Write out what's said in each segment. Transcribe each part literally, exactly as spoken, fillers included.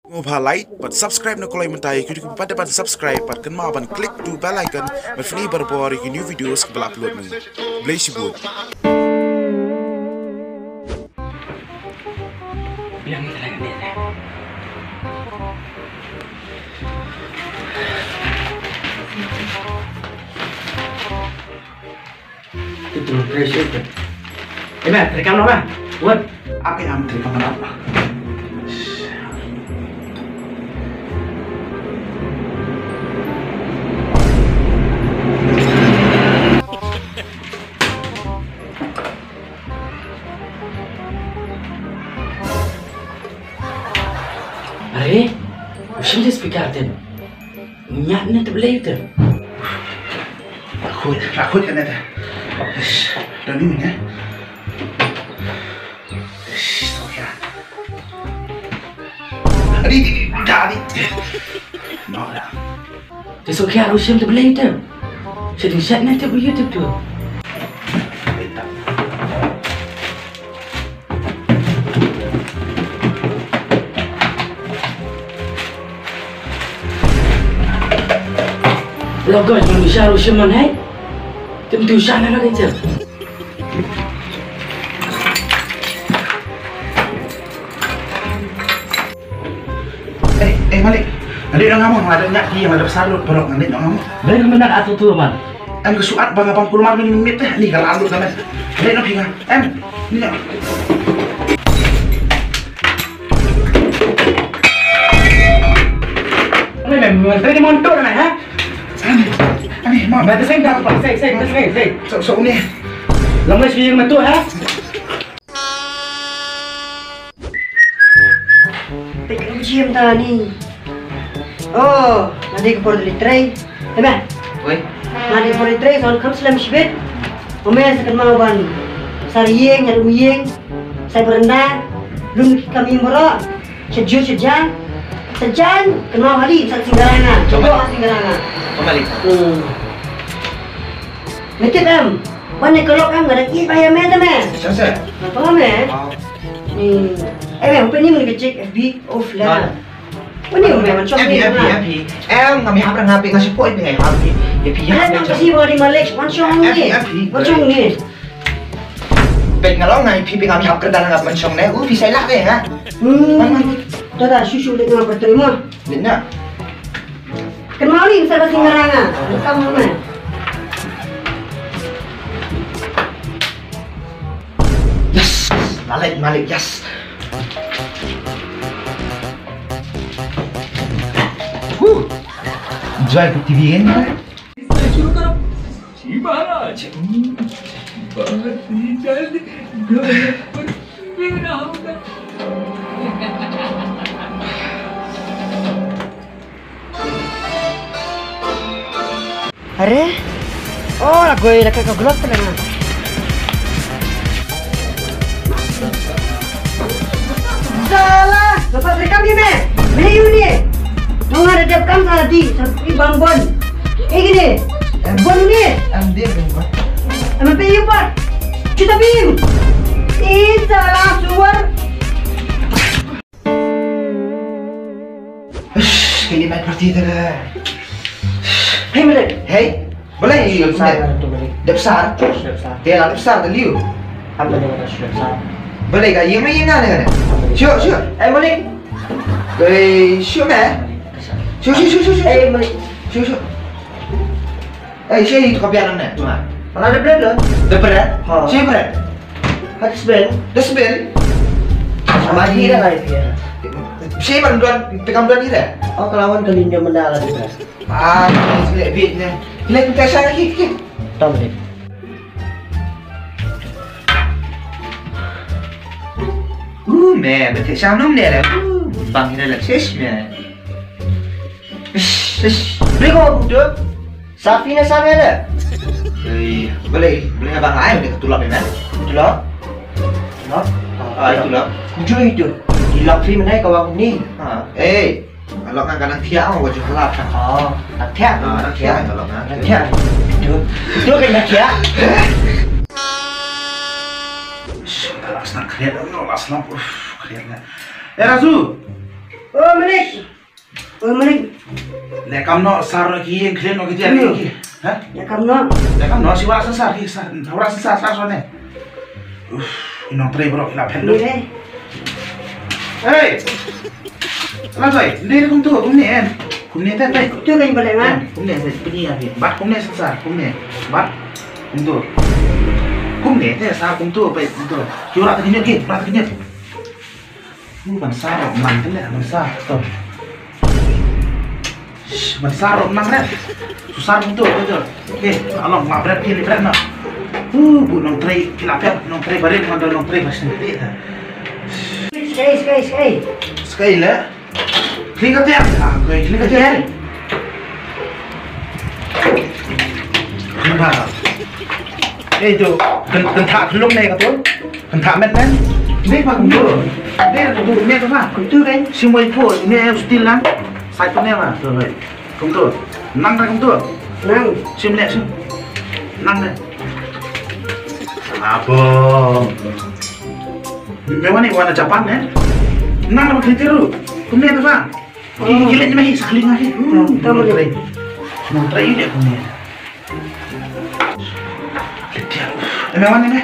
Sngewbha like bad subscribe na Koloi Mynta ïa ki, ki pat ban subscribe bad kynmaw ban click to bell icon ban pynmih barabor ïa ki new videos kiba la upload mynta. Khublei shibun. Itu pressure tu. Eh, meh, terekam lo, meh. Buat. Apa yang terekam lo? Are, u shim de speaker te. Ngat ne te blei te. Rakut, rakut kan te. Ish, dah ni ya. Ish, so ya. Adi, adi, adi. No, dah. Te sohkhiar u shim te blei te. Shading shat ne te blei te tu. Logos manusia rusim man hai. Tem tu sana lagi je. Eh, eh, Malik. Nanti dong ngomong, ada nyak dia, ada besar lu, perok nanti dong ngomong. Dari mana atu tu, man? Em, kesuat bang abang kulmar ni mit eh, ni kalau ambil kan. Nanti dong hinga. Em, ni dong. Ani, mem, mem, tadi montok na, ha? Ani, ani, ma. Ba, teseng dah, apa? Seng, seng, teseng, seng. So, so ni. Lama sih yang metu, ha? Pek lu jim ta ni. Oh, nanti ke por di tray. Ema. Oi. Nanti ke por di tray, son kam slem shibit. Ome, sa kan mau ban. Sar yeng, nyar um yeng. Sa berenda. Lum kam yeng borok. Sejur sejan. Sejan, kenal kali, sa singgaranga. Coba. Coba singgaranga. Kembali. Hmm. Ngetip em. Wan ne kelok em, ngadang i bayar me te me. Sasa. Apa me? Wow. Hmm. Eh, me, upen ni mun kecik F B off lah. Wan ne me, wan shong ni. Em, ngam hap rang ngapi, ngasi poi pe ngai hap ni. Ya pi ya. Em, ngam kasi wan di Malik, wan shong ni. Wan shong ni. Pet ngalong ngai pi pi ngam hap kerdan ngap wan shong ne. U pi sai lah deh ha. Hmm. Wan, wan. Tada susu dek ngap terima. Lina. Kenal ni, mesti bahasa Inggris ah. Kamu mana? Yes, Malik, Malik, yes. Huh. Enjoy the T V kan? शुरू करो। जी महाराज, बहुत ही जल्द घर पर मेरा होगा। Are? Oh, la goi la ka glok pala na. Salah, lepas rekam ni me. Beli uni. Nong ada dep kam salah di, sampai bang bon. Eh gini. Bon uni. Em dia bang bon. Em pe yu pat. Cuta bim. Eh, salah suar. Ish, kini mai parti te le. Hei, Malik. Hei, balei? Dep sar, Malik. Dep sar? Dep sar. Te la dep sar te liu. Apa dia kata dep sar? Balei ka ïeng ïeng ne ne? Shu, shu. Eh, Malik. Hei, shu me. Shu, shu, shu, shu, shu. Eh, Malik. Shu, shu. Eh, shi tu ka biang ne, tu na. Mana ada bread lo? Ada bread? Ha. Shi bread? Ada sbel? Ada sbel? Sama ni dah lah itu ya. Shi man duan, pekam duan ni dah. Oh, kelawan ke linjo menda lah tu dah. Ah, shi bit ne. Kila kita sana ki ki. Tam ni. Uh, me, betik shanum ne lah. Uh, bang ni lah sis me. Ish, ish. Beli kau butuh. Safi ne Safi ada? Ei, boleh, boleh abang ai, boleh tulap ni, man. Tulap? Tulap? Ah, tulap. Kuju itu. Tulap free mana kau ni? Ha. Eh, kalau ngan kan nanti aku wajib tulap. Oh, nanti aku. Ah, nanti aku kalau ngan. Nanti aku. Itu, itu kan nanti aku. Shh, tak nak senang kriat, tak nak senang. Uff, kriat ni. Eh, Razu. O Malik. O Malik. Leh kam noh, sar noh ki ïing, khlem noh ki tiar ki. Ha? Leh kam noh. Leh kam noh, shi wah san sar ki, sar, wah san sar, sar sar ne. Uff, i nongtrei baroh ki la phet lut. Ni re. Hei. Ala toi, ni re kumtu, kumne en. Kumne te, te. Tu kan balik, ha? Kumne te, kumne ya, bi. Bat kumne san sar, kumne. Bat. Kumtu. Kumne te, sar kumtu, pe, kumtu. Ki wah ta knyut ki, wah ta knyut. Ni ban sar rot nang te leh, ban sar to. Shh, ban sar rot nang leh. Su sar kumtu, kumtu. Okey, along, ma bret ki, bret na. Uh, bu nongtrei ki la phet, nongtrei barim, ngan da nongtrei ba sngewthuh ta. Skai, skai, skai. Skai leh. Kling ka tiang. Ah, kling ka tiang. Kling ba. Eh, tu, kan, kan thak kelung ne ka tu. Kan thak met ne. Dei ba kumtu. Dei ba kumtu met ba. Kumtu kan. Sim wai pu, ne steel lang. Sai tu ne ba. Tu, wai. Kumtu. Nang re kumtu. Nang. Sim ne, sim. Nang ne. Abang. Me wan ne wan Japan ne. Nang re kumtu. Kumne tu ba. Ki, ki leh ni ma hi, sa kling hi. Hmm, tama. Nongtrei. Nongtrei dei kumne. Leh dia. Eh, me wan ne me.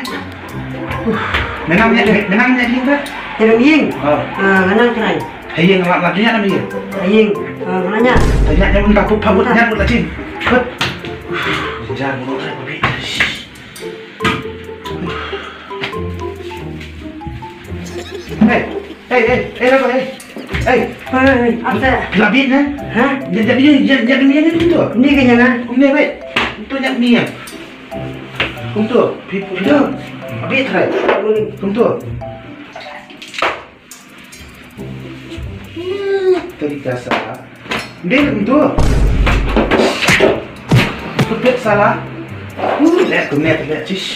Me nang ne, me nang ne ling ba. Te nang ïing. Oh. Ah, nga nang trai. Hei ïing, nga, nga tanya na me ïing. Hei ïing. Ah, nga nang nya. Tanya nya mun ta pup pamut nya mun la jing. Put. Jar mun trai pabit. Hei, hei, hei, hei, hei, hei. Hei, hei, hei, apa? Phi la bit ne? Ha? Ïa, ïa, ïa, ïa, ïa, ïa, ïa, tu. Ni ka ïa nga. Kumne, wei. Tu ïa ni ïa. Kumtu, phi, phi tu. Bit, hei. Kumtu. Tadi ka sala. Ndin tu. Tupit sala. Uh, leh tu, leh tu, leh, cish.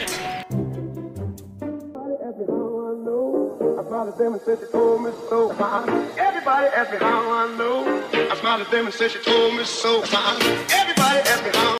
Everybody ask me how I know. I smiled at them and said she told me so. Everybody ask me how I know. I smiled at them and said she told me so. Everybody ask me how